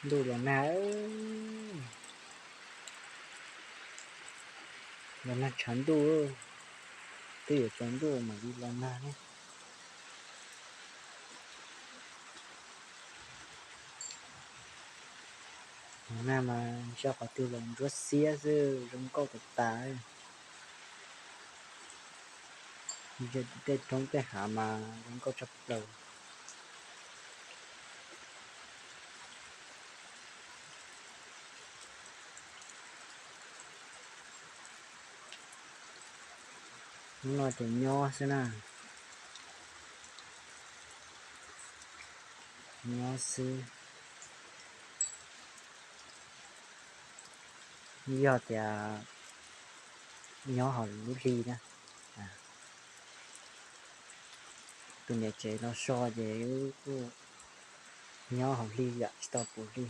Ntuj los nag, los nag tshav ntuj, twb yuav tsaus ntuj mam li los nag ne. Los nag mas ntshe qhov twg los ntsuab xiab xwb, zoo nkauj tas tas. Tej roob tej hav mas zoo nkauj tshaj plaws. Hnub no ces nyob xwb na, nyob xwb. Yog tias nyob hauv lub hli na, tus niam tsev los so ces wb kuj nyob hauv hli yom, tsis tau pum hli.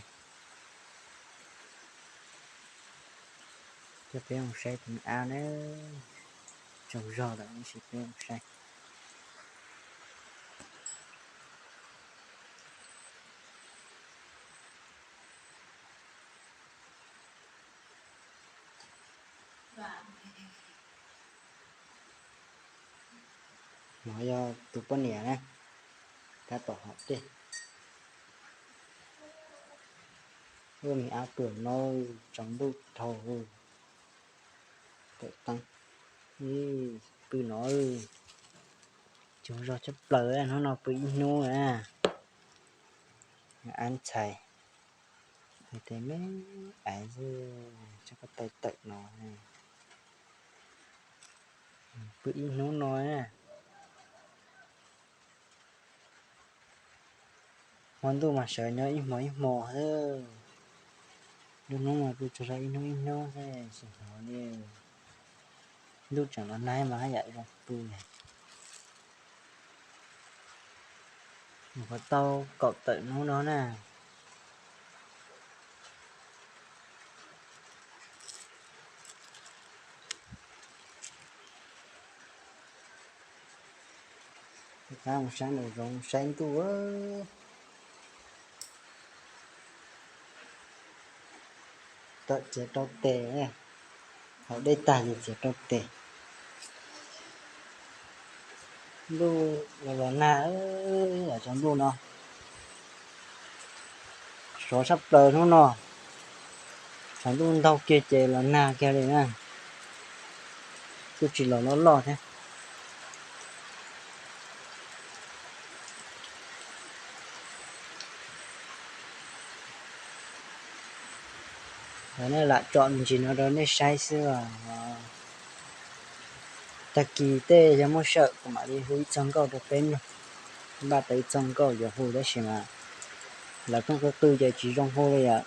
Coj peb mus saib tus me ab na, tsaug zog lawm tab sis peb mus saib. No yog tus poj niam na, tab tom hauv tej. Ua me ab pw no, tsaus ntuj dhau. Tawm teeb, pw no, tsaug zog tshaj plaws, hnub no pw ib hnub na. Ab ntxhais, tes me aiv xwb, tso koj tawm tawm no, pw ib hnub no. Hmo ntuj mas sawv nyob ib hmo ib hmo xwb, lub hnub mas pw tsaug zog ib hnub ib hnub xwb, tsis hnov li. Ntuj tseem los nag mas haj yam zoo pw. Nyuam qhuav tau kaum tawm hnub no na. Rov qab mus saib nraum zoov saib ntuj. Tawm txiav rau tes, haus dej tag ces txiav rau tes. Ntuj los los nag, tsaus ntuj no sov tshaj plaws hnub no. Tshav ntuj ntaug kiag ces los nag kiag li na, kuj tsis los loj loj thiab. Os, nej lam tsom me ntsis no rau nej saib xwb os. Tag kis tej yog muaj sij hawm kuv mam li hu ib txog nkauj rau peb mloog. Npaj tau ib txog nkauj yuav hu tab sis mas lawv pheej qw qw ces tsis zoo hu li os.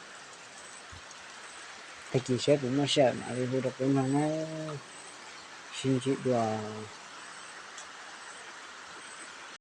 Tag kis saib puas muaj sij hawm mam li hu rau peb mloog na. Sib ntsib dua.